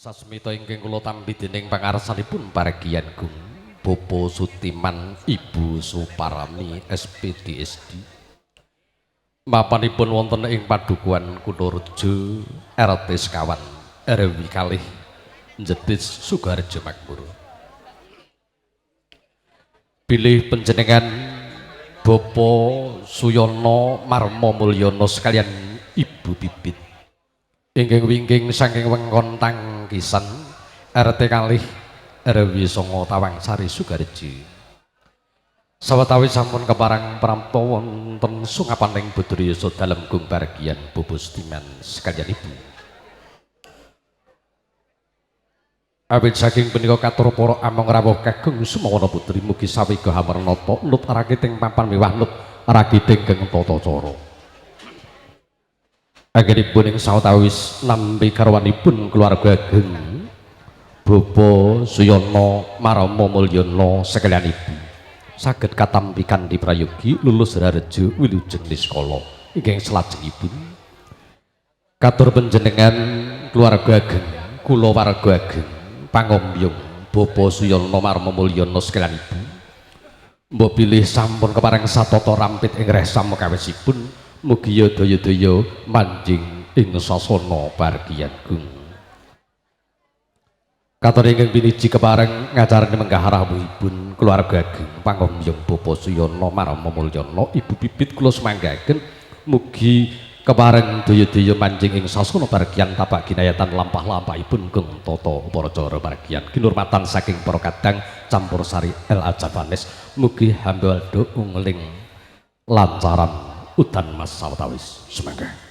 Sasmita ingkang kula tampi dening pangarsanipun Paragian Gung Bapak Sutiman Ibu Suparami SPDSD. Mapanipun wonten ing Padukuhan Kutorejo RT sekawan RW kalih Jetis Sukoharjo Makmur. Bilih panjenengan Bapak Suyono Marmo Mulyono sekalian Ibu Bibit ingkang wingking saking wengkon Tangkisan RT kalih RW 9 Tawangsari Sukoharjo. Sawetawis sampun keparang prapta wonten sungapaning Badrayasa dalem Gung Bargian Bapak Sutiman sekalian Ibu. Awit saking punika katur para among rawuh kagung sumawana putri mugi sawega hamarnata nut rakiting papan miwah nut rakiting keng tata cara. Anggenipun ing sawetawis nampi garwanipun keluarga ageng Bapak Suyono Marmo Mulyono sekalian Ibu saged katampi kanthi prayogi lulus rarejo wilujeng niskala. Ingkang salajengipun katur panjenengan keluarga ageng kula warga ageng pangombyong Bapak Suyono Marmo Mulyono sekalian Ibu mbok bilih sampun kepareng satata rampit ing resam kawisipun mugi daya-daya manjing ing sasana bargian gung. Katur ingkang piniji kepareng ngacarani menggah rawuhipun keluarga ageng pangombyong Bapak Suyono Marmo Mulyono Ibu Bibit kula sumanggaken mugi kepareng daya-daya manjing ing sasana bargian tapak ginayatan lampah-lampahipun gung tata para bargian kinurmatan saking para kadang campur sari L A Javanes mugi hambaldo ungling lancaran udan mas sawetawis sumangga.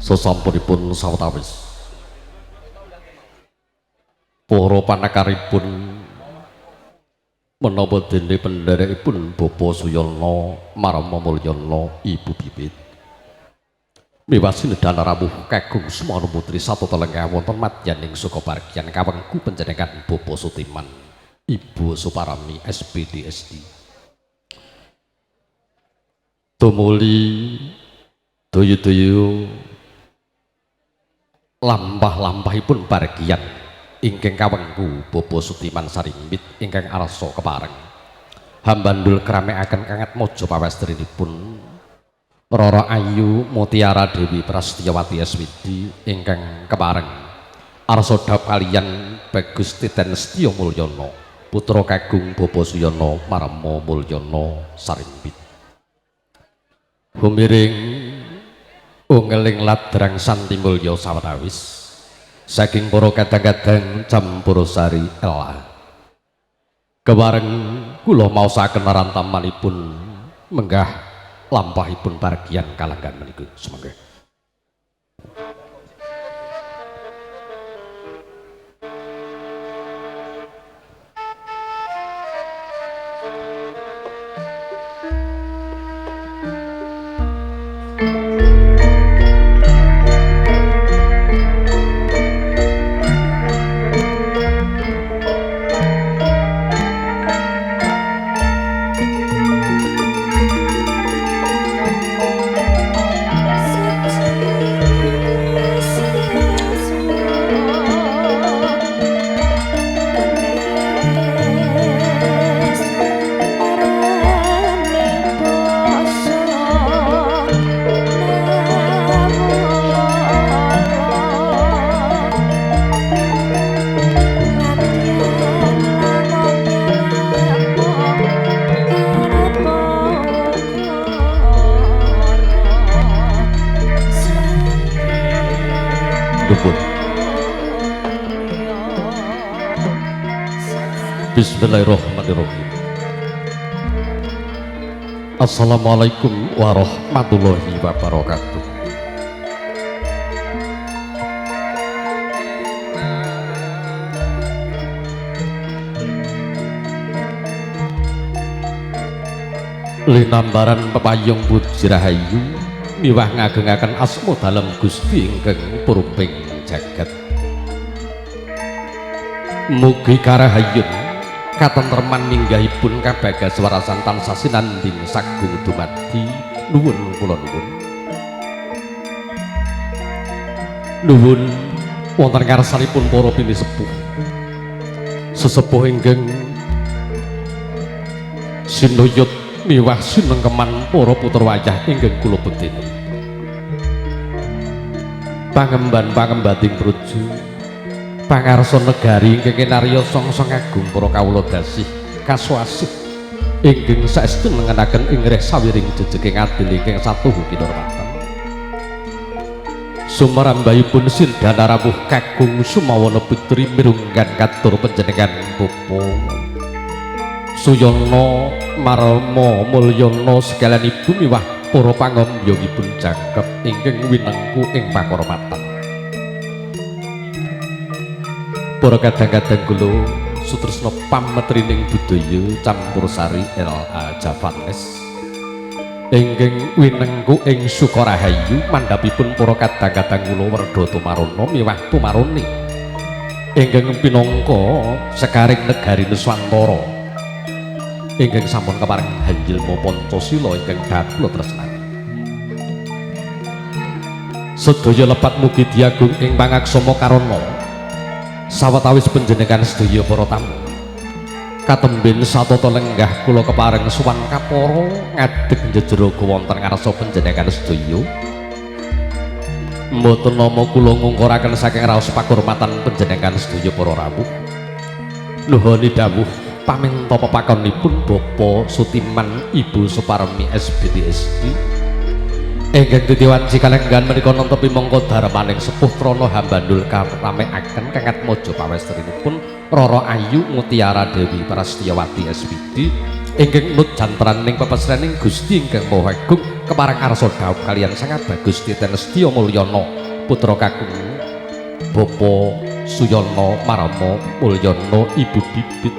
Sasampunipun sawetawis para panakaripun menapa dene pendherekipun Bapak Suyono Marma Mulyana Ibu Bibit miwah sinedhan rawuh kagung Sumono Putri satata lenggah wonten madyaning sukabargyan kawengku panjenengan Bapak Sutiman Ibu Suparami SPD SD. Tumuli daya-daya lampah-lampahipun bargyan ingkang kawengku Bapak Sutiman Sarimbit ingkang arsa kepareng hambandul kramekaken kangat mojo pawestrinipun Roro Ayu Mutiara Dewi Prasetiyawati SWT ingkang kepareng arsa dhap kaliyan Bagus Titen Setya Mulyana putra kagung Bapak Suyono Marma Mulyana Sarimbit. Humiring ungeling ladrang santi mulya sawetawis saking para kadang-kadang campursari ela kepareng kula maosaken rantamanipun menggah lampahipun bargyan kalanggan menika sumangga. Bismillahirrahmanirrahim. Assalamualaikum warahmatullahi wabarakatuh. Linambaran pepayung puji rahayu miwah ngagengaken asma dalem Gusti ingkang purbing jagat. Mugi karahayun katentreman minggahipun kabagas warasan tansah sinanding sagung dumadi. Nuwun kula nuwun. Nuwun wonten ngarsanipun para pinisepuh sesepuh ingkang sinuyut miwah sinengkeman para putra wayah ingkang kula bekteni. Pangemban pangembating praja pangarsa negari ingkang kinarya songsong agung para kawula dasih kasuasih ingkang saestu nengenaken ing reh sawiring jejeking adil ingkang satuhu kinurmatan. Sumerambahipun sirdana rawuh kagung Sumawana Putri mirunggan katur panjenengan Bapak Suyono Marma Mulyana sekalian ibu miwah para pangambyongipun jangkep ingkang winengku ing pakurmatan. Para kadang-kadang kula sutresna pametrining budaya campursari L.A. Javanes ingkang winengku ing Sukarahayu mandhapipun para kadang-kadang kula werda tumarana miwah tumaruni ingkang pinangka sekaring negari Nuswantara ingkang sampun kepareng hanjilma Pancasila ingkang kula tresnani. Sedaya lepat mugi diagung ing pangaksama karana sawetawis panjenengan sedaya para tamu katemben satata lenggah kula kepareng sowan kapara ngadeg njejero wonten ngarsa panjenengan sedaya. Mboten nama kula ngungkuraken saking raos pakurmatan panjenengan sedaya para rawuh. Nuhoni dawuh paminta pepakonipun Bapak Sutiman Ibu Suparmi SPD SD ingkang titiwan cikalenggan menika nentepi mongko darmaning sepuh trana hambandul karamekaken kangat mojo pawestrinipun Roro Ayu Mutiara Dewi Prasetiyawati SPD ingkang nut jantraning pepesrening Gusti ingkang Maha Agung Kepareng arsa dhaup kaliyan sangat bagus Titen Setya Mulyana putra kakung Bapak Suyono Marama Mulyana Ibu Bibit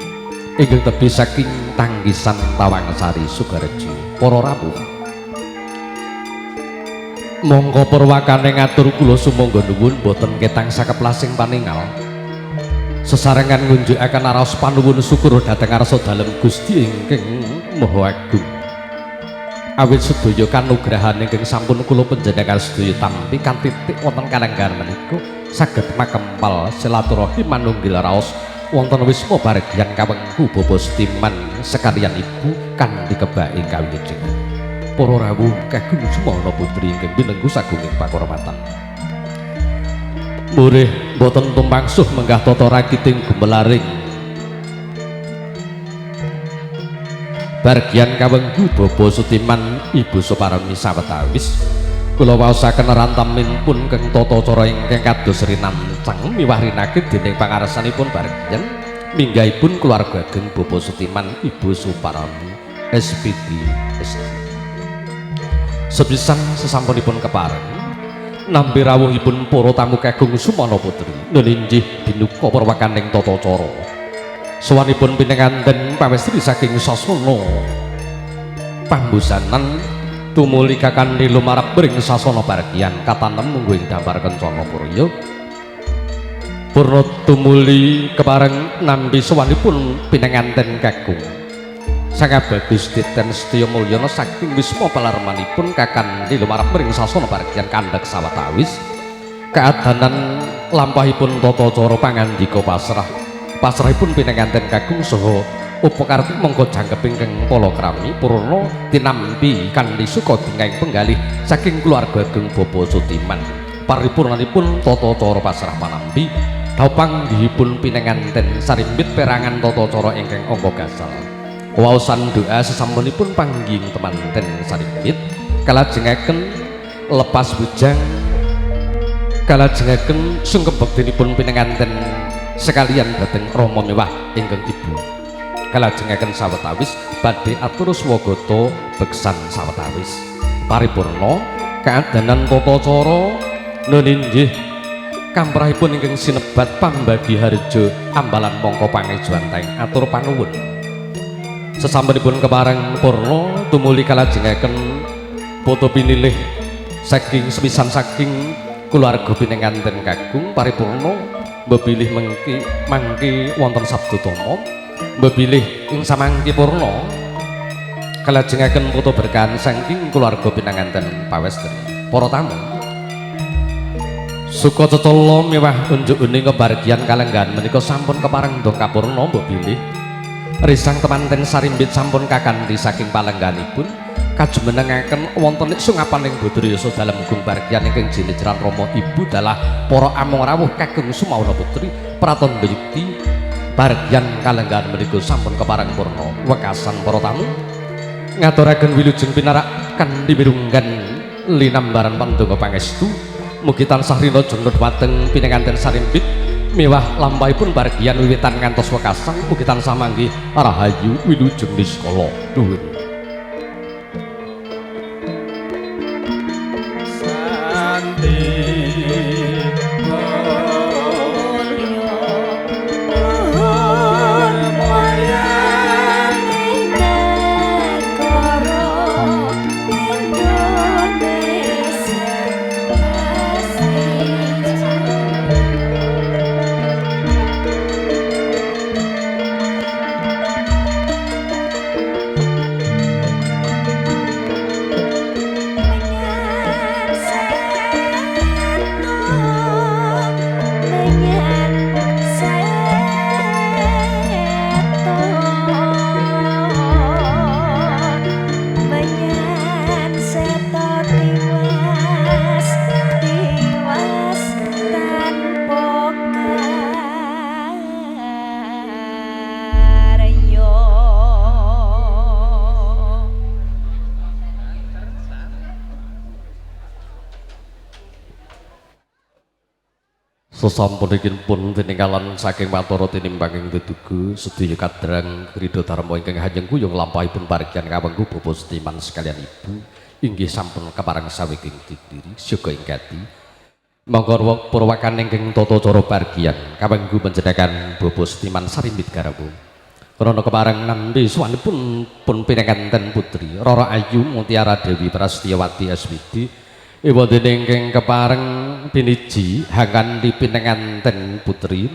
ingkang tebih saking Tanggisan Tawangsari Sukarejo. Para rawuh mongko purwakane ngatur kula sumangga nuwun boten ketang sakeplasing paningal sesarengan ngunjukaken raos panuwun syukur dhateng arsa dalem Gusti ingkang Maha Agung. Awit sedaya kanugrahan ingkang sampun kula panjenengan sedaya tampi kanthi titik wonten kalenggahan menika saged makempal silaturahim manunggil raos wonten wisma baregyan kawengku Bapak Sutiman sekalian Ibu kanthi kebake kawujud. Para rawuh kagung sumana putri ingkang pinenggu sagunging pakurmatan. Murih boten tumpangsuh menggah tata rakiting gumelaring bagian kawengku Bapak Sutiman Ibu Suparmi sawetawis kula waosaken rantaminpun keng tata cara ingkang kados rinancang miwah rinakit dening pangarsanipun bagian minggahipun keluarga ageng Bapak Sutiman Ibu Suparmi SPD SD. Sepisan sesampunipun kepareng nampi rawuhipun para tamu kagung sumana putri nelinjih binuka perwakaning tata cara sowanipun pinenganten pawestri saking sasana pambusanan tumuli kakandhi lumarep ring sasana bagian katanem mungguh ing dampar kencana purya purna tumuli kepareng nampi sowanipun pinenganten kagung sangat bagus Titen Setya Mulyana saking wisma palarmanipun kakandhi lumarep ring sasana bagian kandhak sawetawis kaadanan lampahipun tata cara pangandika pasrah pasrahipun pinenganten kakung saha upakarti mongko jangkep ingkang palakrami purna tinampi kanthi suka bingahing penggalih saking keluarga ageng Bapak Sutiman. Paripurnanipun tata cara pasrah panampi dhaup panggihipun pinenganten sarimbit perangan tata cara ingkang angka gasal. Waosan doa sesampunipun panggih temanten sarimbit kalajengaken lepas bujang kalajengaken sungkem bektinipun pinenganten sekalian dhateng Rama mewah ingkang Ibu kalajengaken sawetawis badhe atur swagata beksan sawetawis paripurna kaadanan tata cara neninjih kamprahipun ingkang sinebat pambagi harja ambalan mongko pangejuwantahing atur panuwun. Sesampunipun kepareng purna tumuli kalajengaken foto pinilih saking sepisan saking keluarga pinenganten kakung paripurna bebilih mengki mangki wonten sabda tama bebilih ing samangki purna kalajengaken foto berkahan saking keluarga pinanganten pawestri. Para tamu suka cecala miwah unjuk uning kebargian kalenggahan menika sampun kepareng dong kapurna bebilih risang temanten sarimbit sampun kakandhi saking palengganipun kajumenengaken wonten sungapaning bodriyasa dalem gung bargian ingkang jinejran Rama Ibu dalah para among rawuh kagem sumawana putri pratandha yekti bargian kalenggahan menika sampun kepareng purna. Wekasan para tamu ngaturaken wilujeng pinarak kanthi mirunggan linambaran pandonga pangestu mugi tansah rina jena dhumateng pinanganten sarimbit miwah lampahipun bargian wiwitan ngantos wekasan mugi tansah manggih rahayu wilujeng niskala. Nuwun. Santi Indonesia. Sasampunipun tininggalan saking watara tinimbanging deduga sedaya kadrang Krida Dharma ingkang hajeng kuyung lampahipun parigyan kawengku Bapak Setiman sekalian Ibu inggih sampun kepareng saweging diri siaga ing gati. Monggo purwakan ingkang tata cara parigyan kawengku panjenengan Bapak Setiman sarimbit garwa. Krana kepareng nampi suwanipun pun pinanganten putri Rara Ayu Mutiara Dewi Prasetiyawati SPD wonten ingkang kepareng piniji hangan pinanganten putri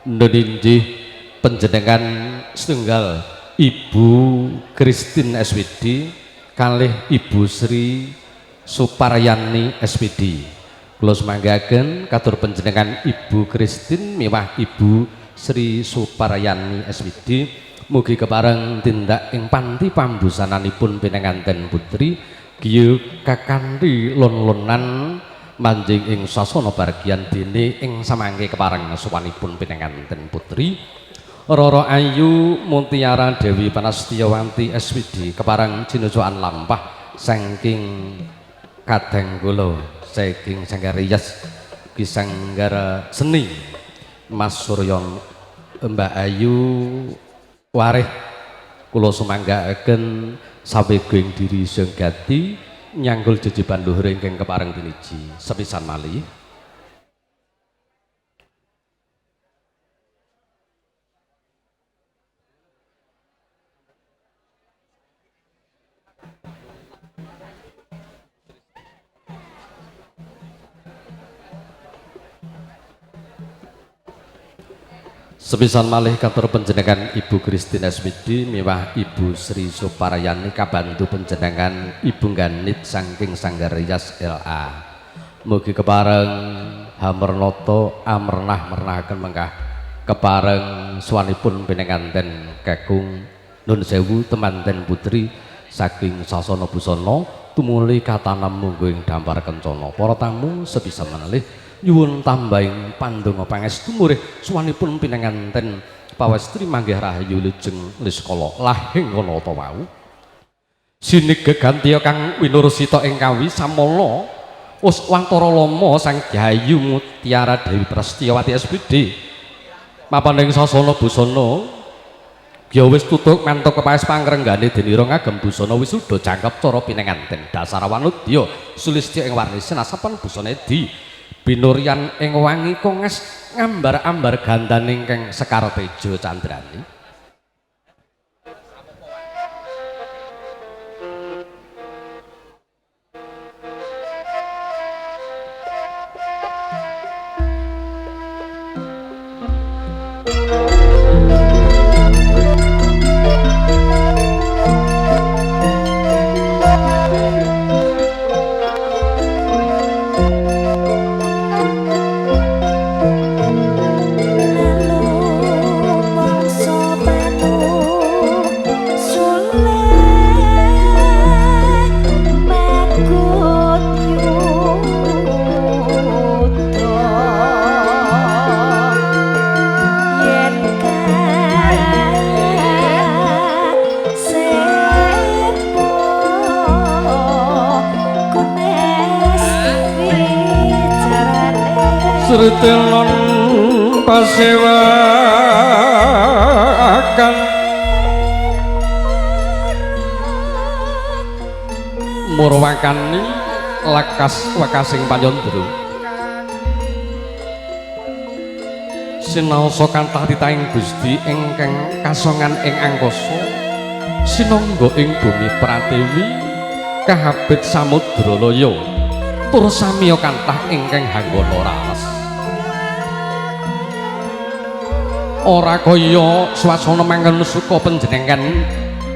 nuninjih panjenengan setunggal Ibu Christine SPD kalih Ibu Sri Suparyani SPD. Kula sumanggaken katur panjenengan Ibu Christine miwah Ibu Sri Suparyani SPD mugi kepareng tindak ing panti pambusananipun pinanganten putri giya kakanthi lon-lonan manjing ing sasana bargyan dene ing samangke kepareng sowanipun pinanganten putri Rara Ayu Mutiara Dewi Prasetyawanti SPD kepareng jinujuan lampah saking kadang kula saking sanggar rias sanggar seni Mas Suryon Mbak Ayu warih kula sumanggaaken saweging diri senggati nyanggul jejeban luhur ingkang kepareng tiniji sepisan malih. Sepisan malih katur panjenengan Ibu Christine SPD miwah Ibu Sri Suparyani kabantu panjenengan Ibu Ganit saking Sanggar Rias LA. Mugi kepareng hamernata amernah mernahaken mengkah kepareng swanipun pinanganten kakung nun sewu temanten putri saking sasana busana tumuli katanam munggo ing dampar kencana. Para tamu sepisan malih nyuwun tambahing pandonga pangestu murih suwanipun pinanganten pawestri manggih rahayu lujeng niskala lahing ana ta wau sinig gegantiya kang winursita ing kawi samala wis wantara lama Sang Gyayu Mutiara Dewi Prasetiyawati SPD mapan ing sasana busana ya wis tutuk mantuk kepaes pangrenggane denira ngagem busana wisuda jangkep cara pinanganten dasar wanudya sulistya ing warni senasapan busana di binuryan ing wangi konges ngambar-ambar gandane ingkang sekar tejo candrani. Sritelon pasewakan murwakani lakas wakasing panyandra sinaosa kathah titahing Gusti ingkang kasongan ing angkasa sinangga ing bumi pratiwi kahabit samudra laya tur samiya kathah ingkang hanggana raos. Ora kaya swasana mangen suka panjenengan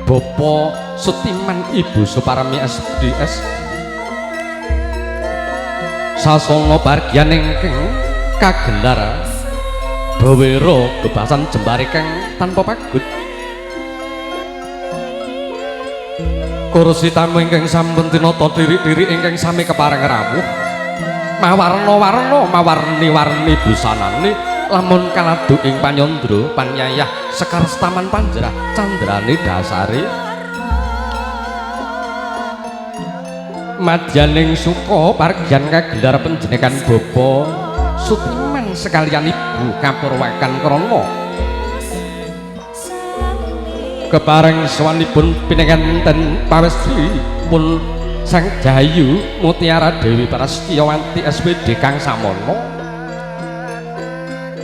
Bapak Sutiman Ibu Suparmi SDS sasana bargyan ingkang kagelar bawera bebasan jembar ingkang tanpa pagut. Kursi tamu ingkang sampun tinata diri-diri ingkang sami kepareng rawuh mawarna-warna mawarni-warni busanane lamun kaladu ing panyandra panyayah sekar setaman panjerah candrane dasare madyaning suka pargyan kagelar panjenengan Bapak Sutiman lan sekalian ibu kapurwakan krana kepareng sowanipun pinanganten pawestri pun Sang Jahayu Mutiara Dewi Prasetyawanti SPD kang samono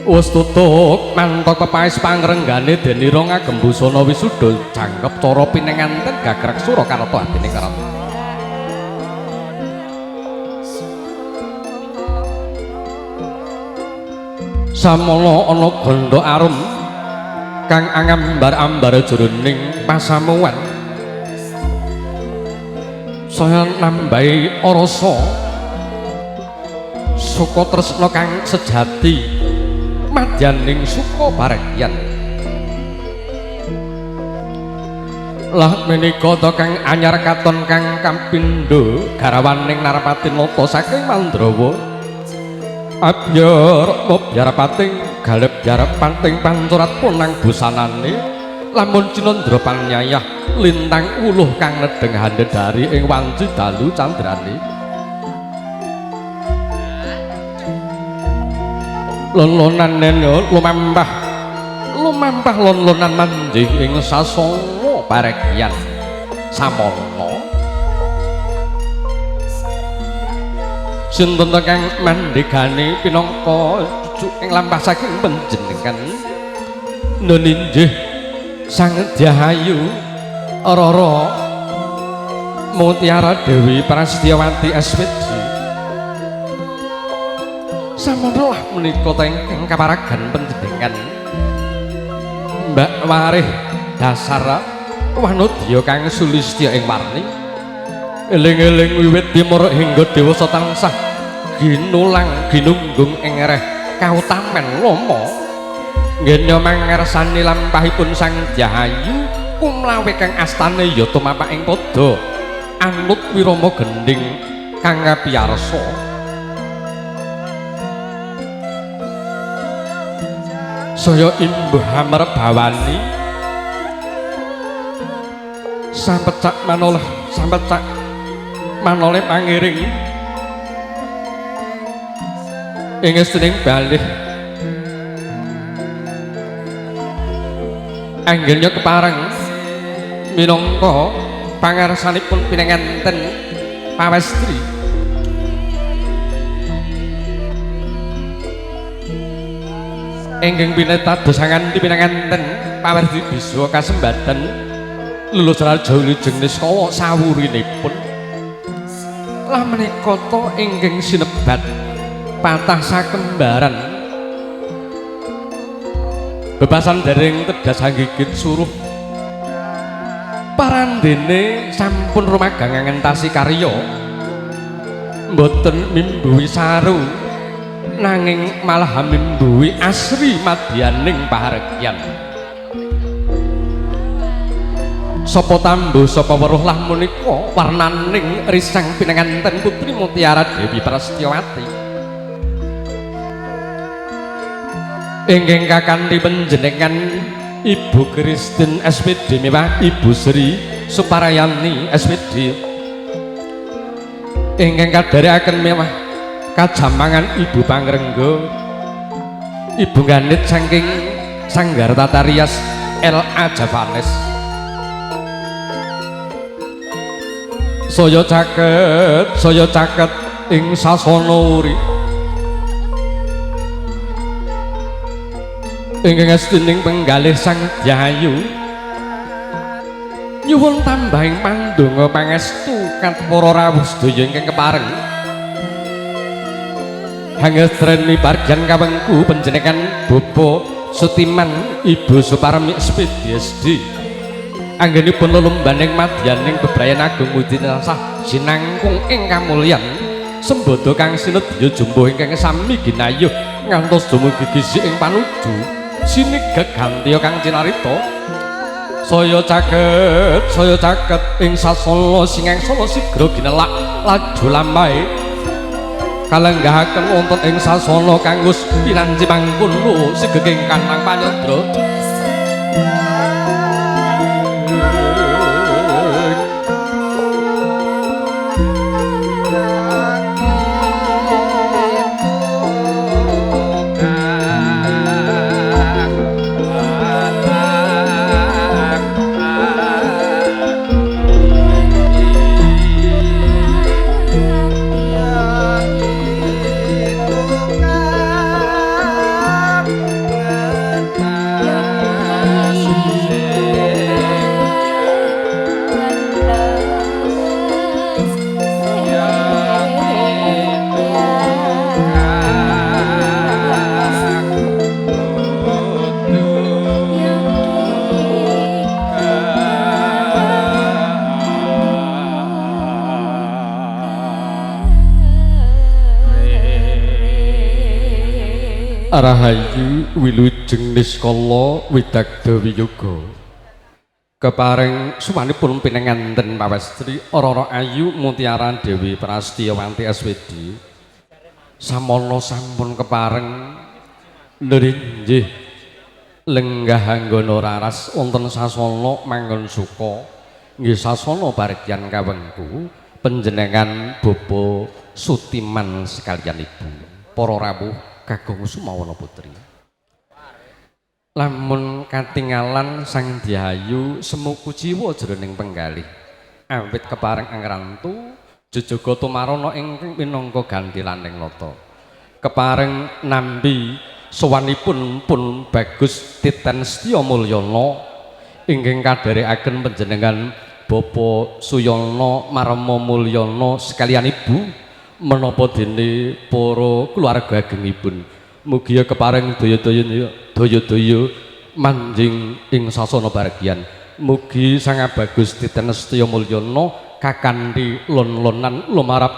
wis tutuk mantok pepaes pangrenggane denira ngagem busana wisuda jangkep cara pinanganten gagrag Surakarta hadiningrat. Samono ana gandha arum kang angambar-ambar jroning pasamuwan saya nambahi rasa suka tresna kang sejati madyaning suka paregyan. Lah menika ta kang anyar katon kang kapindho garawaning Narpati Nata saking Mandrawa abyor mobyar pating galep jarep panting pancurat punang busanane lamun cinandra panyayah lintang uluh kang nedheng handedari ing wanci dalu candrane. Lon-lonan lumampah lumampah lon-lonan manjing ing sasana paregyan samono. Sinten kang mandhegani pinangka cucu ing lampah saking panjenengan nun inggih Sang Jahayu Rara Mutiara Dewi Prasetyawanti SPD. Samono lah menika ingkang kaparagan panjenengan Mbak Warih dasar wanodya kang sulistya ing warni eling-eling wiwit timur hingga dewasa tansah ginulang ginunggung ing reh kautamen lomo ngenya mangersani lampahipun Sang Jahayu kumlawe kang astane ya tumapak ing padha anut wirama gendhing kang kapiyarsa. Saya imbuh hamrebawani sampecak manoleh sampecak manoleh pangiring ing estining balih anggenya kepareng minangka pangarsanipun pinanganten pawestri. Enggeng pinetadosangan pinanganten pawestri bisa kasembadan lulus raja wilujeng niskala sawurinipun. Lah menika ta ingkang sinebat patah sakembaran bebasan dereng tedas anggigit suruh parandene sampun rumagang ngentasi karya mboten mimbuhi saru nanging malah mimbuhi asri madyaning pahargyan. Sapa tambuh sapa weruh lah menika warnaning risang pinanganten putri Mutiara Dewi Prasetyawati ingkang kakanthi panjenengan Ibu Kristin SPD miwah Ibu Sri Suparayani SPD ingkang kadherekaken mewah kajamangan Ibu Pangrengga Ibu Ganit saking Sanggar Tata Rias L.A. Javanes. Saya caket ing sasana wuri ingkang astining penggalih Sang Jahayu nyuwun tambahing pandonga pangestu kat para rawuh sedaya ingkang kepareng hangestreni barjan kawengku panjenengan Bapak Sutiman Ibu Suparmi SPD SD anggenipun lelumbaning madyaning bebrayan agung muji tansah sinangkung ing kamulyan sembada kang sinedya jumbuh ingkang sami ginayuh ngantos dumugi gizi ing panuju sinigegantiya kang cinarita. Saya caket ing sasana singangsana sigra ginelak laju lampahe kalenggahaken wonten ing sasana kang wis pinanci mangkono sigeking kanang panyadra. Rahayu wilujeng niskala widagda wiyoga. Kepareng sumanipun pinanganten pawestri Rara Ayu Mutiara Dewi Prasetyawanti SPD. Samana sampun kepareng nrinjih lenggah anggana raras wonten sasana manggon suka. Nggih sasana baregyan kawengku panjenengan Bapak Sutiman sekalian ibu. Para rawuh Kakung Sumawana Putri. Lamun katingalan Sang Dihayu semu kuciwa jroning penggalih. Awit kepareng angrantu jejaga tumarana ingkang minangka gantilaning nata. Kepareng nampi sowanipun pun Bagus Titen Setya Mulyana ingkang kadherekaken panjenengan Bapak Suyono Marma Mulyana sekalian ibu menapa dene para keluarga agengipun. Mugia kepareng daya-daya manjing ing sasana baregyan. Mugi Sang Bagus Titen Setya Mulyana kakanthi lon-lonan lumarap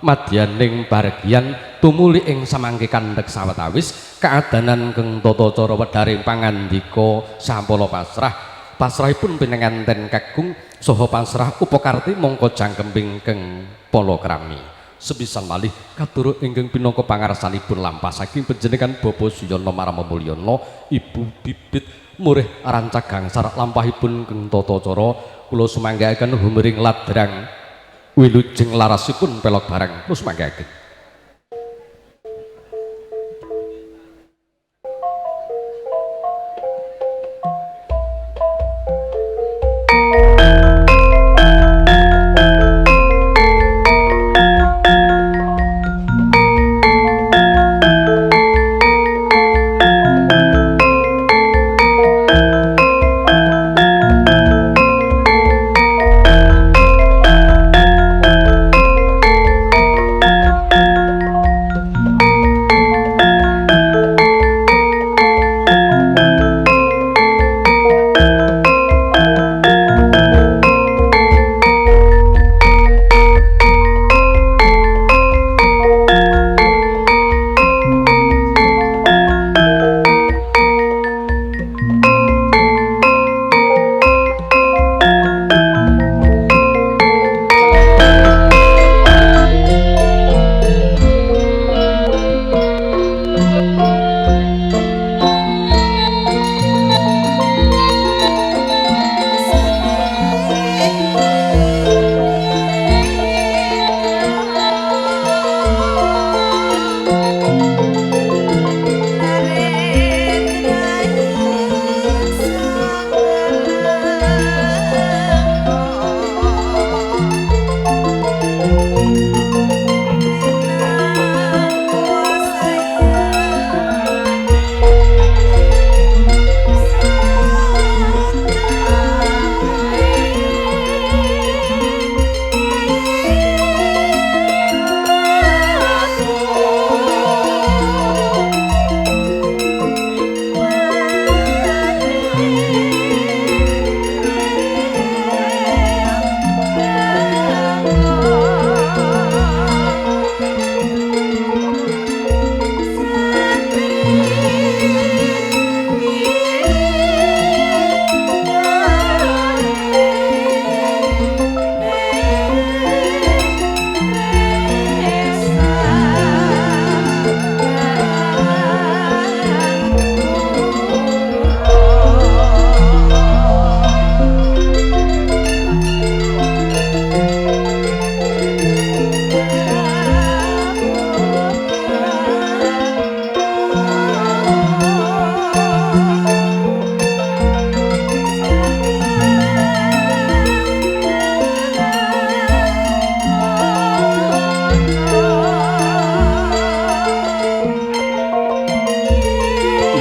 madyaning baregyan tumuli ing samangke kandhek sawetawis kaadanan keng tata cara wedharing pangandika sampala pasrah. Pasrahipun pinanganten kakung saha pasrah upakarti mongko jangkemping keng palakrami. Sepisan malih katur ingkang pinangka pangarsanipun lampah saking panjenengan Bapak Suyono Marma Mulyana, Ibu Bibit murih rancak gangsar lampahipun keng tata cara kula sumanggaaken humring ladrang wilujeng larasipun pelog barang kula sumanggaaken.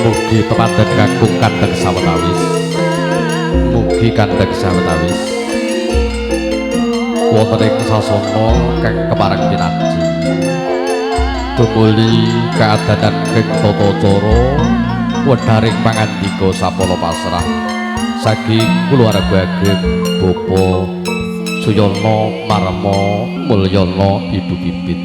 Mugi tepadan kakung kandhek sawetawis. Mugi kandhek sawetawis wonten ing sasana kang kepareng pinaji. Tumuli kaadanan keng tata cara wedharing pangandika sapala pasrah saking kulawarga ageng Bapak Suyono Marma Mulyana Ibu Bibit.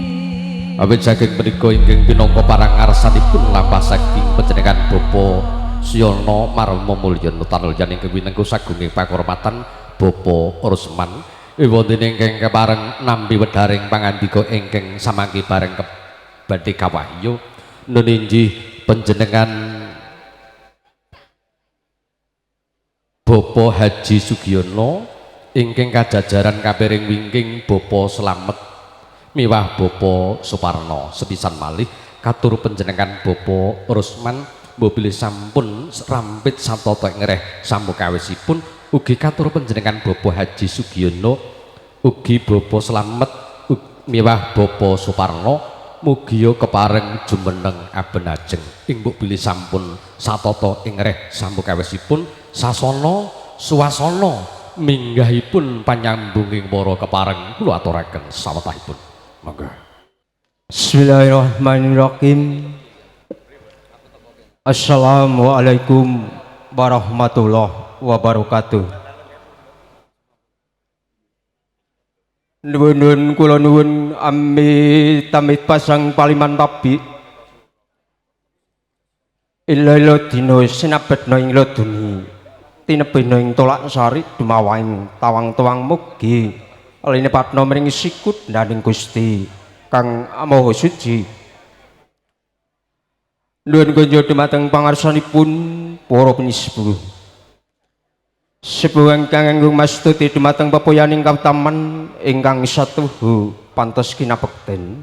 Awit saking menika ingkang pinangka parangarsanipun lampah saking panjenengan Bapak Suyono Marmo Mulyono Tanulyan ingkang winengku sagunging pakurmatan Bapak Rusman wonten ingkang kepareng nampi wedharing pangandika ingkang samangke bareng badhe kawahyu nun inggih panjenengan Bapak Haji Sugiono ingkang kajajaran kapiring wingking Bapak Slamet miwah Bapak Suparno. Sepisan malih katur panjenengan Bapak Rusman mbok sampun rampit satata ngereh samukawisipun ugi katur panjenengan Bapak Haji Sugiono ugi Bapak Slamet miwah Bapak Suparno mugia kepareng jumeneng abenajeng ing mbok bilih sampun satata ing ngereh samukawisipun sasana suasana minggahipun panyambunging para kepareng kula aturaken sawetahipun. Monggo. Bismillahirrahmanirrahim. Assalamualaikum warahmatullahi wabarakatuh. Nuwun kula nuwun amit amit pasang paliman tabi. Ila-ila dina sinabetna ing laduni tinebihna ing tolak sari dumawaing tawang-tawang mugi linepatna mring sikut ndaning Gusti kang Maha Suci. Nuwun kunjuk dumateng pangarsanipun para pinisepuh. Sepuh ingkang anggung mastuti dumateng pepoyaning kautaman ingkang satuhu pantes kinapekten.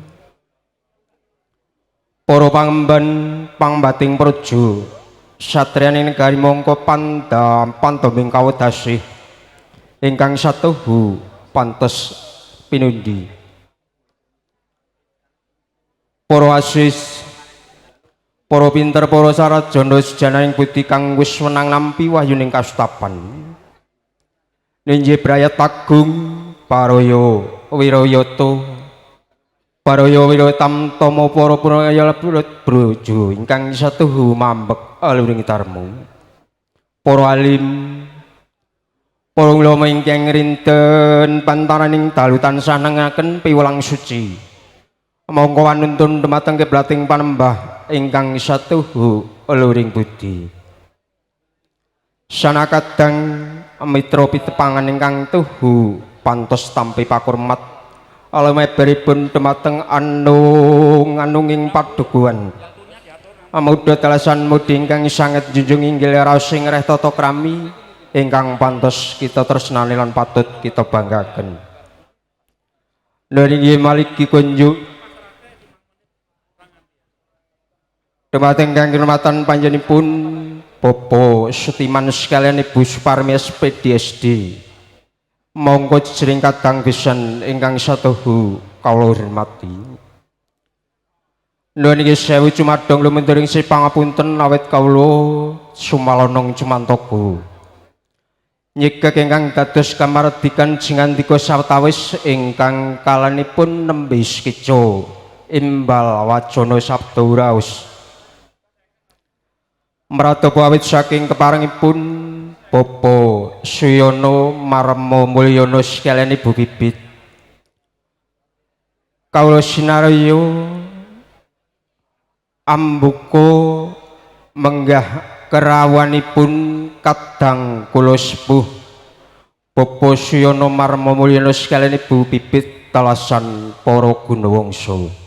Para pangemban pangbating praja satriyaning negari mongko pandam pandoming kawedasih ingkang satuhu pantes pinundi. Para asis, para pinter, para sarjana sejananing budi kang wis wenang nampi wahyuning kastapan. Ninji brayat agung paraya wirayata paraya wiratamtama para puraya brojo ingkang satuhu mambek aluring tarmu. Para alim, para ulama ingkang rinten pantaraning dalu tansah nengaken piwulang suci. Monggo anuntun dumateng kiblating panembah ingkang satuhu luring budi. Sanakadang mitra pitepangan ingkang tuhu pantes tampi pakurmat alemeberipun dumateng anung-anunging padukuhan. Amudha dalasan mudi ingkang sanget junjung inggil raos ing reh tata krami ingkang pantes kita tresnani lan patut kita banggaken. Nuwun inggih maliki kunjuk dumateng kang kinurmatan panjenenganipun Bapak Sutiman sekalian Ibu Suparmi SPDSD. Monggo jejering kadang pisan ingkang satuhu kawula hormati. Nuwun inggih sewu cumadong lumunturing sih pangapunten awit kawula sumalonong cumantaka. Nyegek ingkang dados kamardikan jingandika sawetawis ingkang kalanipun nembe sekeca imbal wacana sabda raos. Mratapa awit saking keparengipun Bapak Suyono Marmo Mulyono sekalian Ibu Bibit. Kawula sinarya ambuka menggah kerawanipun kadang kula sepuh Bapak Suyono Marmo Mulyono sekalian Ibu Bibit telasan para gunawangsa.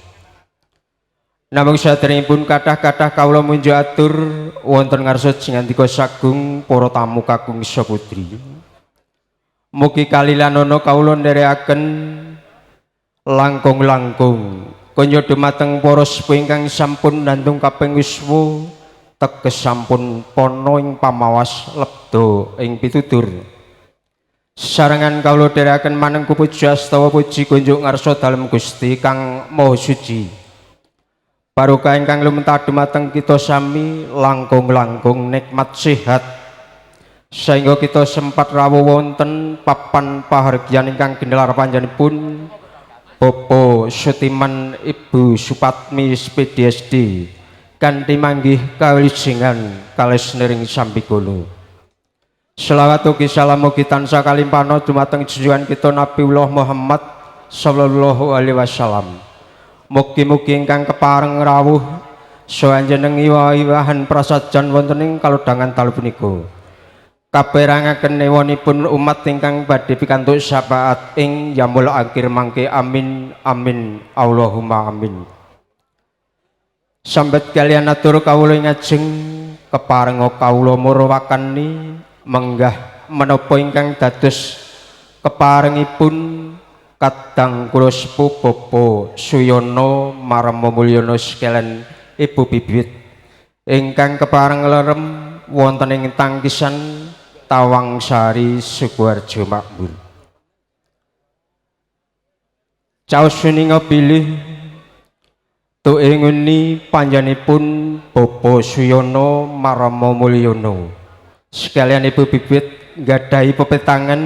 Namung saderengipun kathah-kathah kawula munjuk atur wonten ngarsa jingandika sagung para tamu kakung putri. Mugi kalilanana kawula nderekaken langkung-langkung kanya dumateng para sepuh ingkang sampun nandung kaping yuswa teges sampun pana ing pamawas lebda ing pitutur. Sarengan kawula dherekaken manengku puji astawa puji kunjuk ngarsa dalem Gusti kang Maha Suci. Barokah ingkang lumentah dumateng kita sami langkung-langkung nikmat sehat sehingga kita sempat rawuh wonten papan pahargyan ingkang ginelar panjenenganipun Bapak Sutiman Ibu Supatmi SPDSD kanthi manggih kawilujengan kalesnering sambikala. Selawat ugi salam ugi tansah kalimpana dumateng junjungan kita Nabiullah Muhammad sallallahu alaihi wasallam. Mugi-mugi ingkang kepareng rawuh saha anjeneng iwah-iwahan prasajan wonten ing kalodhangan dalu punika. Kaperangaken ewonipun umat ingkang badhe pikantuk syafaat ing yaumul akhir mangke. Amin amin Allahumma amin. Sambat kalian atur kawula ing ajeng keparenga kawula murawakani menggah menapa ingkang dados keparengipun kadang kula sepuh Bapak Suyono Marmo Mulyono sekalian Ibu Bibit ingkang kepareng lerem wonten ing Tangkisan Tawangsari Sukoharjo Makmur. Caos suninga bilih tuke nguni panjenenganipun Bapak Suyono Marmo Mulyono sekalian Ibu Bibit nggadahi pepetangan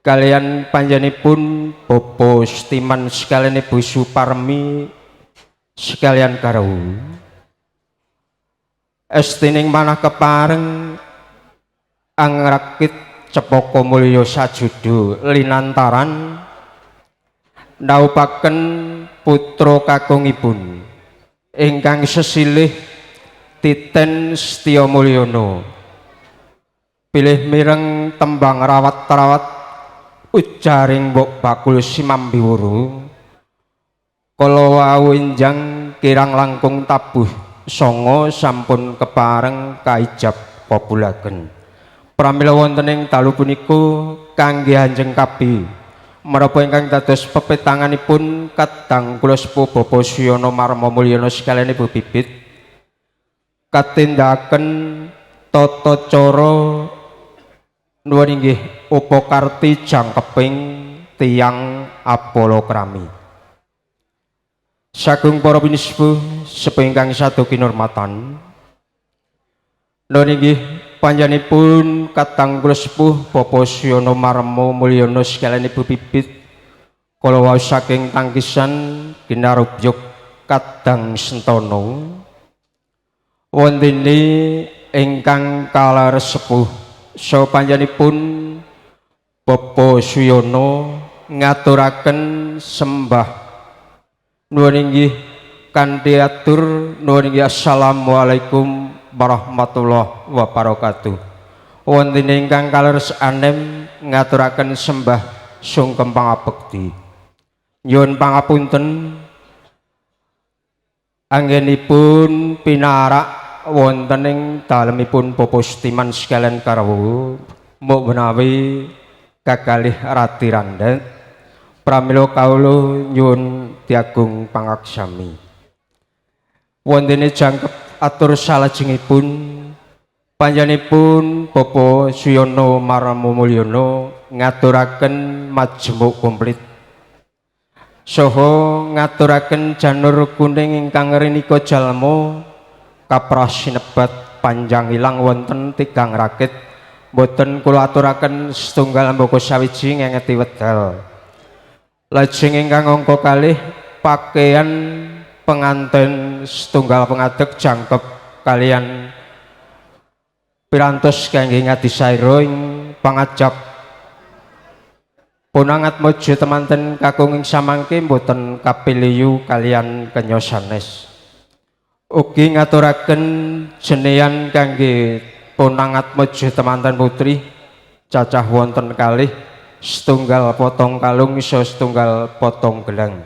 kalian panjenenganipun Bapak Setiman sekalian Ibu Suparmi sekalian karo estining manah kepareng angrakit Cepoko Mulyo sajudo linantaran ndaupaken putra kakungipun ingkang sesilih Titen Setya Mulyono pilih mireng tembang rawat-rawat ujaring mbok bakul simambiwuru kala wau enjang kirang langkung tabuh songo sampun kepareng kaijab kabulaken. Pramila wonten ing dalu punika kangge anjeng kabi menapa ingkang dados pepetanganipun kadang kula sepuh Bapak Suyono Marmo Mulyono sekalian Ibu Bibit katindakaken tata cara nuwun inggih upakarti jangkeping tiyang apala krami. Sagung para pinisepuh sepuh ingkang satu kinurmatan, nuwun inggih panjenenganipun kadang kula sepuh Bapak Suyono Marmo Mulyono sekalian Ibu Bibit kala wau saking Tangkisan kinarubyuk kadang Sentono wontene ingkang kaleres sepuh saha panjenenganipun Bapak Suyono ngaturaken sembah nuwun inggih kanthi atur nuwun inggih assalamualaikum warahmatullahi wabarakatuh. Wonten ingkang kaleres anem ngaturaken sembah sungkem pangabekti. Nyuwun pangapunten anggenipun pinarak wonten ing dalemipun Bapak Setiman sekalian karawu mbok menawi kakalih rati randet pramila kawula nyuwun tiagung pangaksami. Wontene jangkep atur salajengipun panjenenganipun Bapak Suyono Marmo Mulyono ngaturaken majemuk komplit saha ngaturaken janur kuning ingkang rinika jalma kaprah sinebat panjang ilang wonten tigang rakit boten kula aturaken setunggal mbaka sawiji ngengeti wedal. Lajeng ingkang angka kalih pakaian penganten setunggal pengadeg jangkep kalian pirantos kangge ngadisaira ing pangajap Ponangatmaja temanten kakung ing samangke boten kapiliyu kalian kenya sanes. Ugi ngaturaken jeneyan kangge Ponangatmaja temanten putri cacah wonten kalih setunggal potong kalung iso setunggal potong gelang.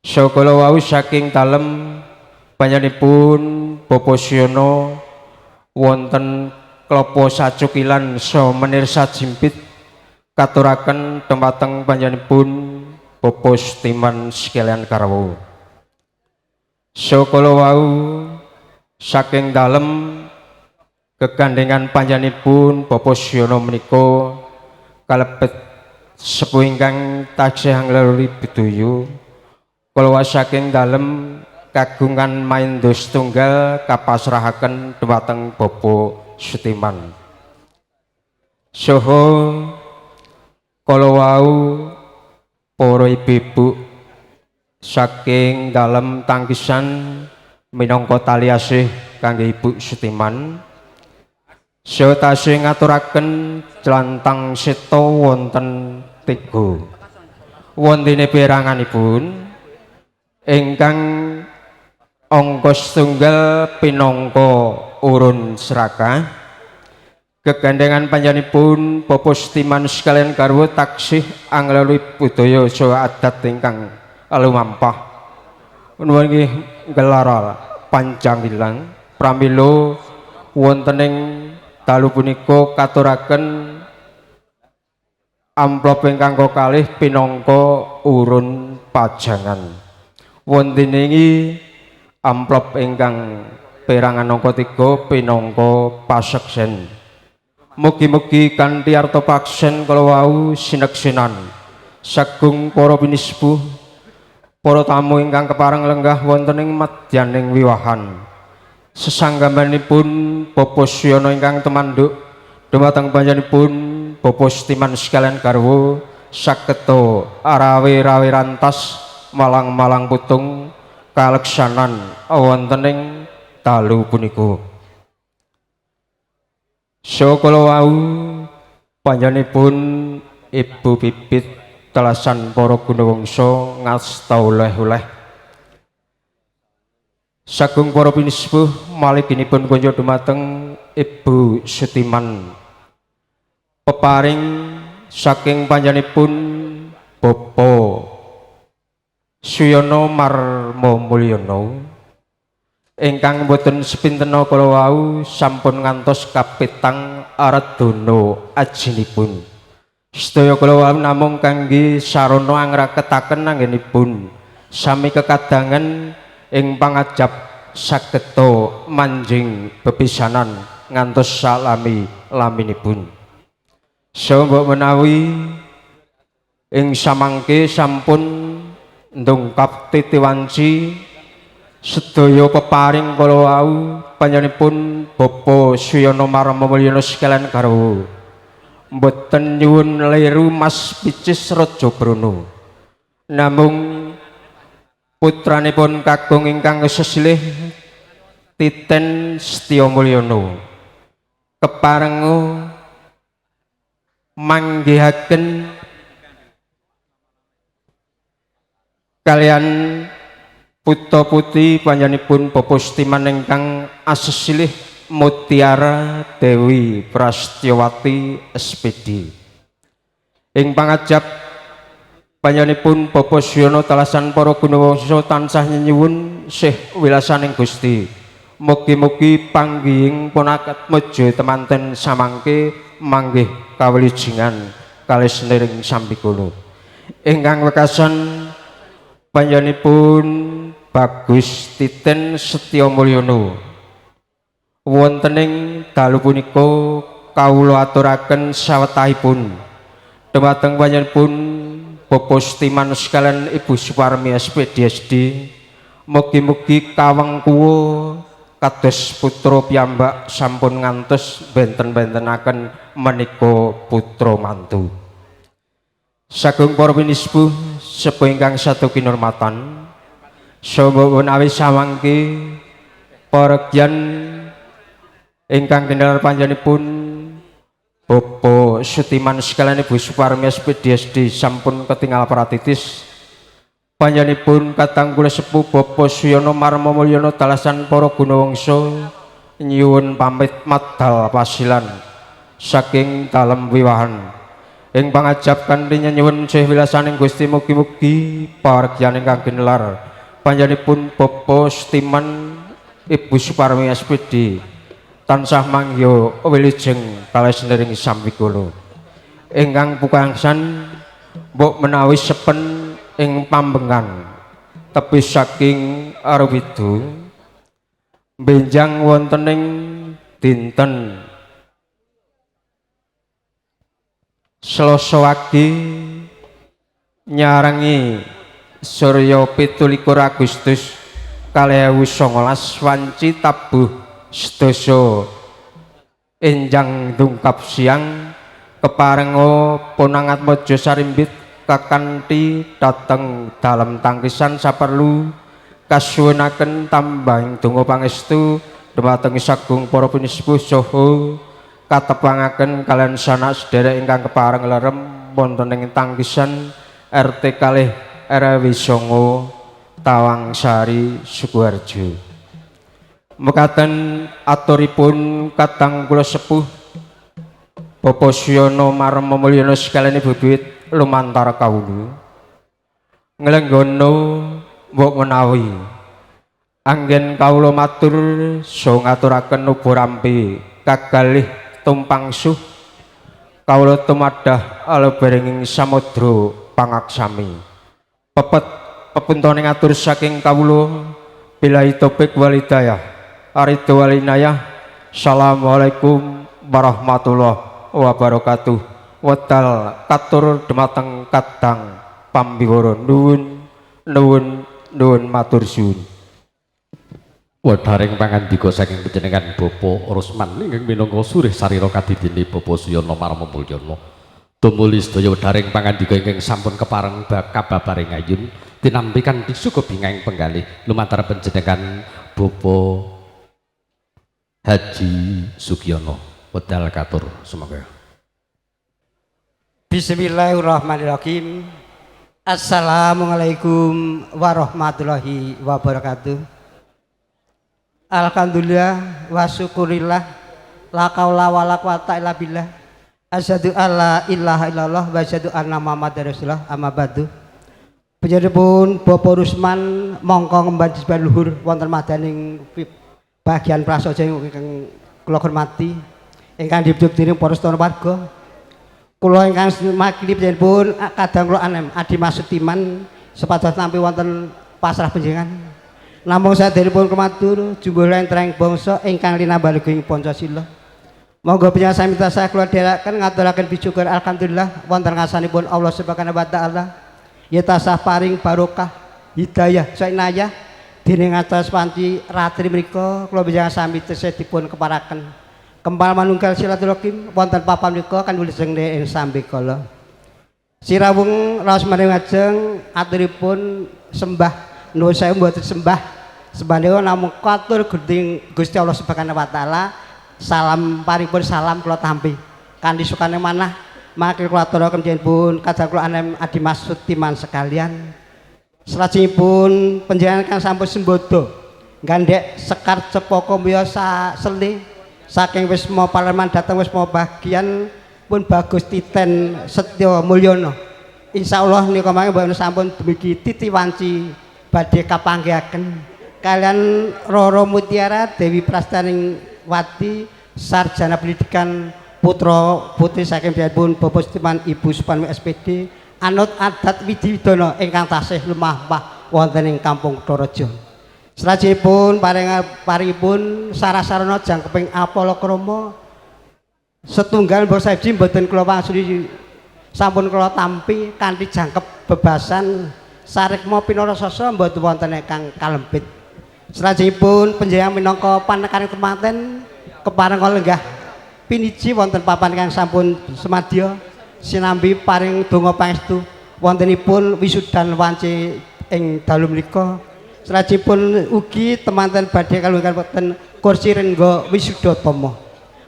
Sakala wau saking dalem panjenenganipun Bapak Suyono wonten klopo sacukilan saha menir sajimpit katuraken dumateng panjenenganipun Bapak Setiman sekalian karawu. Sakala wau saking dalem kegandengan panjenenganipun Bapak Suyono menika kalebet sepuh ingkang taksih angleluri bedoyo. Kala saking dalem kagungan maindo setunggal kapasrahaken dumateng Bapak Setiman. Saha kala wau para ibu-ibu saking dalem tangkisan minangka tali asih kangge Ibu Setiman saha tasih ngaturaken jlantang seta wonten tiga. Wontene peranganipun Ingkang angka setunggal pinangka urun serakah gegandengan panjenenganipun Bapak Sutiman sekalian garwa taksih anglalui budaya saha adat ingkang lumampah. Nuwun nggih gelar panjang ilang pramila wonten ing dalu punika katuraken amplop ingkang kalih pinangka urun pajangan. Wonten ing amplop ingkang perangan angka 3 pinangka paseksen. Mugi-mugi kanthi arta paksen kala wau sineksenan sagung para pinispuh para tamu ingkang kepareng lenggah wonten ing madyaning wiwahan. Sesanggamanipun Bapak Suyono ingkang tumanduk dumateng panjenenganipun Bapak Sutiman sekalian garwa sageta arawe-rawe rantas malang-malang putung kaleksanan wonten ing dalu punika. Kala wau panjenenganipun Ibu Pipit telasan para gunawangsa ngasta oleh-oleh. Sagung para pinispuh maliginipun kunjuk dumateng Ibu Sutiman. Peparing saking panjenenganipun Bapak Suyono Marmo Mulyono ingkang boten sepintena kala wau sampun ngantos kapitang aradana ajinipun. Sedaya kala wau namung kangge sarana angraketaken anggenipun sami kekadangan ing pangajap sageta manjing bepisanan ngantos salami laminipun. Saha mbok menawi ing samangke sampun ndongkap titiwanci sedaya peparing kala wau panjenenganipun Bapak Suyono Marmo Mulyono sekalian garwa mboten nyuwun liru Mas Picis Raja Brana, namung putranipun kakung ingkang sesilih Titen Setya Mulyono keparenga manggihaken kalian putra putri panjenenganipun Bapak Sutiman ingkang asesilih Mutiara Dewi Prasetyawati SPD. Ing pangajap panjenenganipun Bapak Suyono telasan para gunawangsa tansah nyenyuwun sih wilasaning Gusti. Mugi-mugi panggihing punakatmaja temanten samangke manggih kawilujengan kalih seniring sambikala. Ingkang wekasan panjenenganipun Bagus Titen Setya Mulyono wonten ing dalu punika kawula aturaken sawetahipun dumateng panjenenganipun Bapak Sutiman sekalian Ibu Suparmi SPD SD. Mugi-mugi kawengkuwa kados putra piyambak sampun ngantos benten-bentenaken menika putra mantu. Sagung para pinispuh sepuh ingkang satu kinurmatan, saha menawi samangke paregyan ingkang kendal panjenenganipun Bapak Sutiman sekalian Ibu Suparmi SPD SD sampun ketinggal pratitis. Panjenenganipun katang kula sepuh Bapak Suyono Marmo Mulyono talasan para gunawangsa nyuwun pamit madal pasilan saking dalem wiwahan. Ing pangajap kanthi nyuwun sih wilasaning Gusti mugi-mugi paregyan ingkang ginelar panjenenganipun Bapak Sutiman Ibu Suparmi SPD tansah mangya wilujeng kalih seniring sambikala. Ingkang pukangsan mbok menawi sepen ing pambengan tepi saking Arwidu benjang wonten ing dinten Selasa wage nyarengi surya 27 Agustus 2019 wanci tabuh sedasa enjang dungkap siang keparenga Ponangatmaja Sarimbit kakanthi dhateng dalem tangkisan saperlu kasuwunaken tambahing donga pangestu dumateng sagung para pinispuh saha katepangaken kalian sanak sedherek ingkang kepareng lerem wonten ing tangkisan RT 2 RW 9 Tawangsari Sukoharjo. Mekaten aturipun kadang kula sepuh Bapak Suyono Marmo Mulyono sekalian bibit lumantar kawula nglenggono mbok menawi anggen kawula matur saha ngaturaken uba rampi kagalih tumpang suh kawula tumadah alebaring samudra pangaksami. Pepet pepuntone ngatur saking kawula, billahi taufik wal hidayah, aridho wal inayah. Assalamualaikum warahmatullahi wabarakatuh. Wedal katur dumateng kadang pambiwara. Nuwun nuwun nuwun, matur suwun. Wedharing pangandika saking panjenengan Bapak Rusman ingkang minangka surih sarira kadidine Bapak Suyono Marmo Mulyono. Tumuli sedaya wedharing pangandika ingkang sampun kepareng kababaring ayun tinampi kanthi suka bingahing penggalih lumantar panjenengan Bapak Haji Sugiono. Wedal katur semoga. Bismillahirrahmanirrahim. Assalamualaikum warahmatullahi wabarakatuh. Alhamdulillah wa syukurillah, la kaula wala quwata illa billah. Asyhadu alla ilaha illallah wa asyhadu anna Muhammadar Rasulullah, amma ba'du. Panjenenganipun Bapak Rusman mongko ngemban disebut luhur wonten madaning bagian prasaja ingkang kula hormati, ingkang dipujuk dening para sedaya warga. Kula ingkang makili panjenenganipun kadang kula anem Adi Masutiman supados nampi wonten pasrah panjenengan. Namung saderepun kematur jumbuh lentreng bangsa ingkang linambah ing Pancasila. Monggo panjenengan sami tansah kula dherekaken ngaturaken pisyukur alhamdulillah wonten ngarsanipun Allah Subhanahu wa taala. Ya tansah paring barokah, hidayah, sainayah dening atas wanci ratri menika kula panjenengan sami tesih dipun keparaken. Kempal manunggal silaturahim wonten papan menika kan wilujeng ing sambekala. Sirawung raos maring ajeng aturipun sembah nuwun sewu mboten sembah. Sembah niku namung katur Gusti Allah Subhanahu wa taala. Salam paripun salam kula tampi. Kanthi sukane manah mangke kula aturaken pun kadang kula anem Adi Masutiman sekalian. Salajengipun panjenengan kang sampun sembodo gandhek sekar cepaka mulya sele saking Wisma Parlemen dhateng Wisma Bagian pun Bagus Titen Setyo Mulyono. Insyaallah nika mangke mboten sampun dumugi titi wanci badhe kapanggihaken kalian Roro Mutiara Dewi Prastaning Wati sarjana pendidikan putra putri saking pun Bapak Sutiman Ibu Supanwi SPD anut adat Widi Widono ingkang tasih lumampah wonten ing Kampung Kutharejo. Salajengipun paringipun sarasarana jangkeping apala krama setunggal basa saiji mboten kula wangsuli sampun kula tampi kanthi jangkep bebasan sarikma pinarasasa mboten wonten ingkang kalempit. Salajengipun panjenengan minangka panekaning temanten kepareng lenggah piniji wonten papan ingkang sampun semadya sinambi paring donga pangestu wontenipun wisudan wanci ing dalu menika. Salajengipun ugi temanten badhe kalungguhan wonten kursi rengga wisudatama.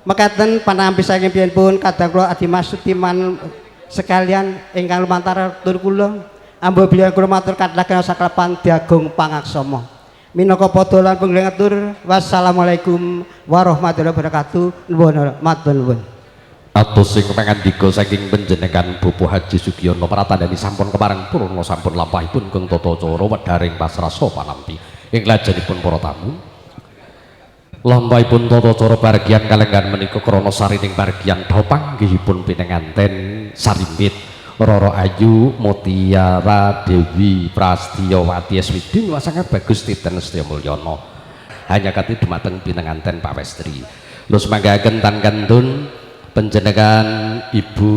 Mekaten panampi saking pun kadang kula Adi Masutiman sekalian ingkang lumantar tur kula ambo bilih kula matur kathah saklepan diagung pangaksama. Minangka padha lan penggiling atur, wassalamualaikum warahmatullahi wabarakatuh. Nuwun matur nuwun. Atus sing pangandika saking panjenengan Bapak Haji Sugiono pratandhani sampun kepareng purna sampun lampahipun keng tata cara wedharing pasrasa panampi ing lajenipun para tamu. Lampahipun tata cara bargian kalenggan menika krana sarining bargian panggihipun pinenganten sarimbit Roro Ayu Mutiara Dewi Prastyawati SPD sangat bagus Titen Setya Mulyono hanya kati dumateng pinenganten pawestri. Lus manggaken tan kantun panjenengan Ibu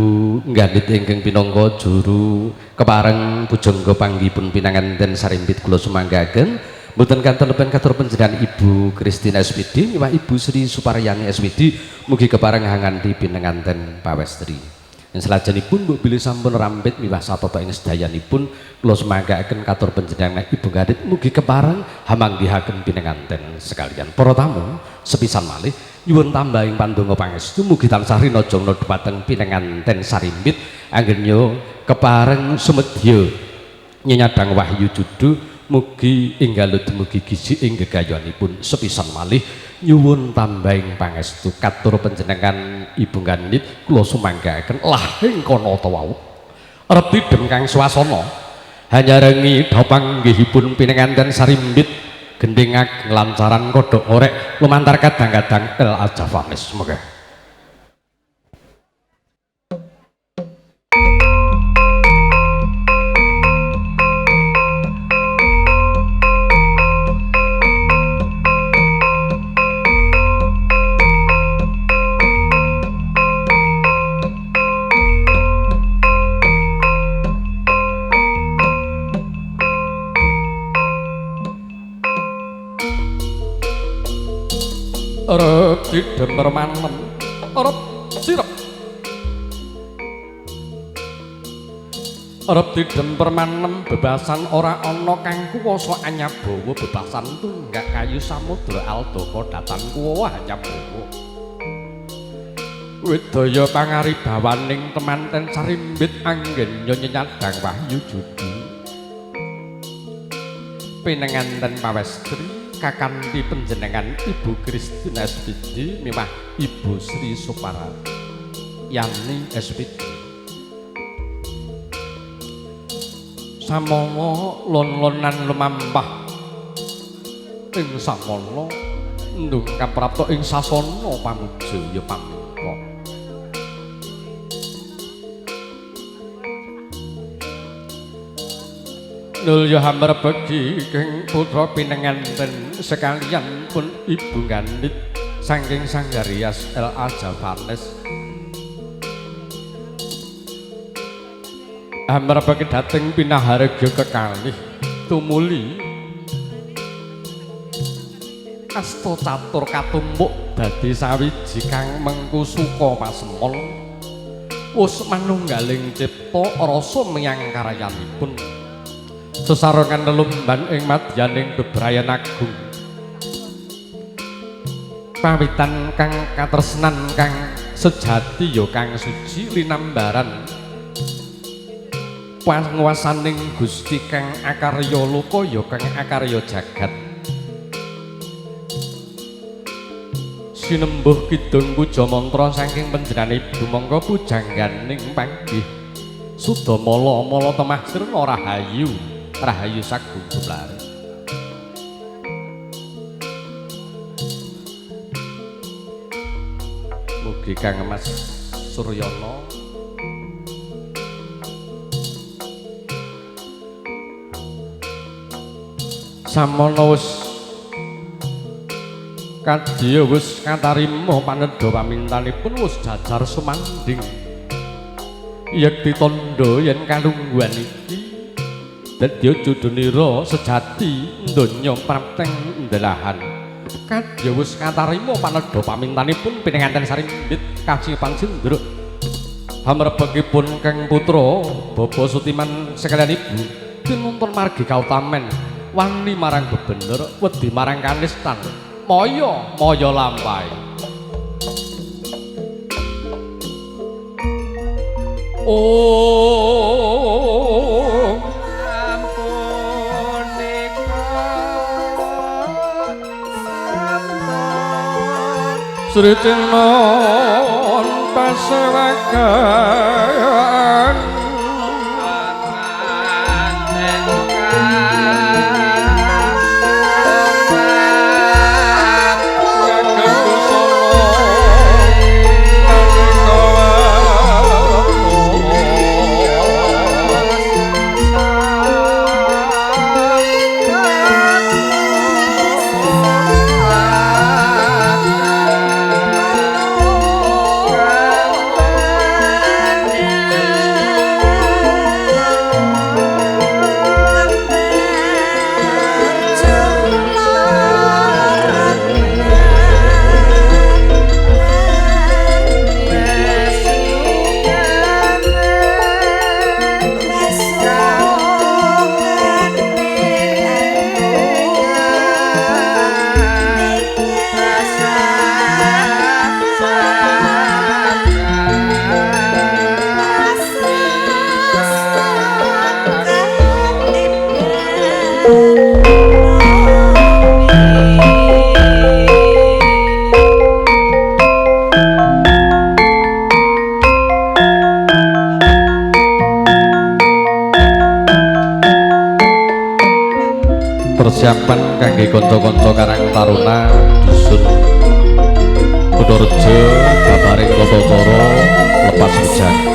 Ngandhit ingkang pinangka juru kepareng pujangga panggihipun pinanganten sarimbit kula sumanggaken mboten kanten lepen katur panjenengan Ibu Kristina SPD miwah Ibu Sri Suparyani SPD mugi kepareng hanganti pinanganten pawestri. Ing salajengipun mbok bilih sampun rampit miwah satata ing sedayanipun kula sumanggaken katur panjenengan Ibu Ngandhit mugi kepareng hamanggihaken pinanganten sekalian. Para tamu sepisan malih nyuwun tambahing pandonga pangestu mugi tansah rinajengna dhumateng pinanganten sarimbit anggenya kepareng sumedya nyenyadang wahyu judu. Mugi enggal dumugi gizi ing gegayuhanipun sepisan malih nyuwun tambahing pangestu katur panjenengan Ibu Gandit kula sumanggaaken lahing kono ta wau. Rep tidhem kang swasana hanyarengi dhapanggihipun pinenganten sarimbit gendhing ageng lancaran kodhok ngorek lumantar kadang-kadang El Ajafanis. Semoga Rep tidhem permanem rep sirep rep tidhem permanem bebasan ora ana kang kuwasa anyabawa bebasan tunggak kayu samudra aldaka datan kuwa anyabawa wedaya pangaribawaning temanten sarimbit anggen nyadang wahyu judi pinenganten pawestri kakanthi panjenengan Ibu Kristina SPD miwah Ibu Sri Supara Yani SPD samongo lon-lonan lumampah ing samono ndung kaprapta ing sasana pamuja ya pamingka nulya hamrebegi keng putra pinenganten sekalian pun Ibu Gandit saking Sanggarias L A Javanes hamrebegi dhateng pinaharja kekalih tumuli asta catur katumpuk dadi sawiji kang mengku suka pasemon wus manunggaling cipta rasa miyang karayanipun sesarengan lelumban ing madyaning bebrayan agung pawitan kang katresnan kang sejati ya kang suci linambaran panguwasaning Gusti kang akarya loka ya kang akarya jagat sinembuh kidung puja mantra saking panjenengan Ibu mongko pujangganing panggih sudamala mala temah sirna rahayu rahayu sagung gumlare. Mugi Kang Mas Suryono samono wis kadya wis katarima panedha pamintanipun wis jajar sumanding yekti tandha yen kalungguhan iki dadi jodonira sejati donya prapteng ndelahan kadya wis katarima panedha pamintanipun pinenganten sarimbit kaji pangsindra hamrebekipun Kang Putra Bapak Sutiman sekalian Ibu tinuntun margi kautamen wani marang bebener wedi marang kanistan maya maya lampahe. Oh Sri Cinon pasewakan Persiapan kangge kanca-kanca Karang Taruna dusun Kutharejo babaring tata cara lepas hujan.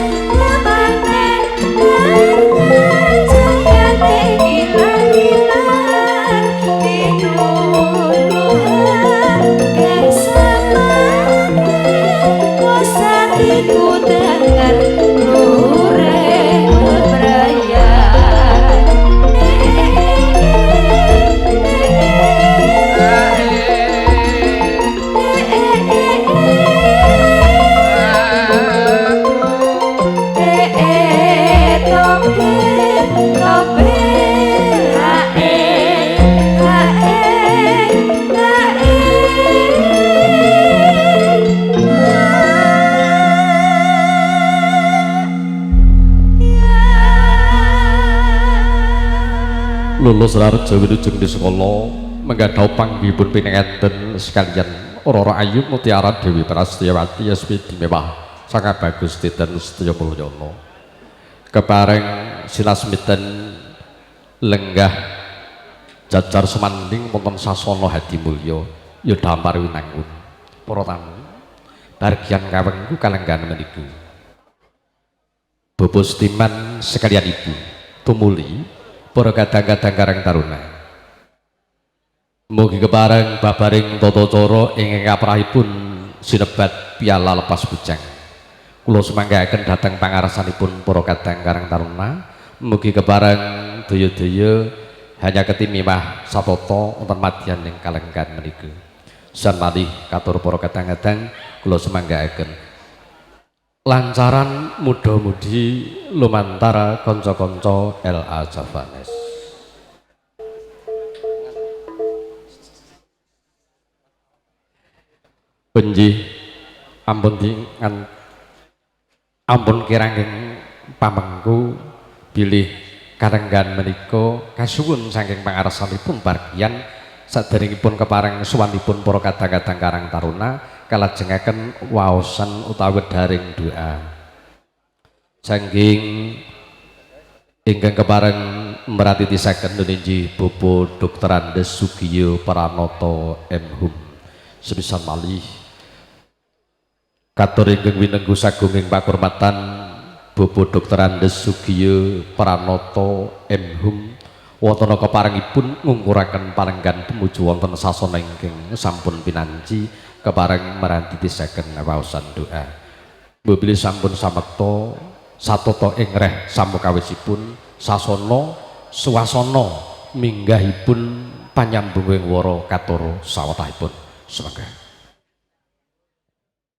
Lulus Rarejo wilujeng di sekolah menggadau panggihipun pinanganten sekalian Roro Ayu Mutiara Dewi Prasetyawati SPD mewah sangat bagus Titen Setya Mulyono kepareng silasmiten lenggah jajar semanding wonten sasana hadi mulya ya dampar winangun para tamu bagian kawengku kalenggan meniku Bapak Setiman sekalian ibu tumuli para kadang-kadang Karang Taruna mugi kepareng babaring tata cara ingkang kaprahipun sinebat piala lepas bujang kula sumanggaken dhateng pangarsanipun para kadang Karang Taruna mugi kepareng daya-daya hanya ketimiwah satata wonten madyan ing kalenggan menika san malih katur para kadang-kadang kula sumanggaken lancaran muda-mudi lumantara kanca-kanca LA Javanes. Benjih ampun dingan ampun kiranging pamengku bilih karenggan menika kasuwun saking pangarsanipun bagian saderengipun kepareng suwanipun para kadang-kadang Karang Taruna kalajengaken waosan utawi daring doa saking ingkang kepareng meratitisaken nunji Bapak Dr. Andes Sugiyo Pranoto M Hum sepisan malih katur ingkang winenggu sagunging pakurmatan Bapak Dr. Andes Sugiyo Pranoto M Hum wonten keparengipun ngungkuraken palenggan tumuju wonten sasana ingkang sampun pinanci kepareng merantitisaken waosan doa. Mbok sampun samekta satata ing reh samukawisipun sasana suasana minggahipun panyambung ing wara katur sawetahipun. Semoga.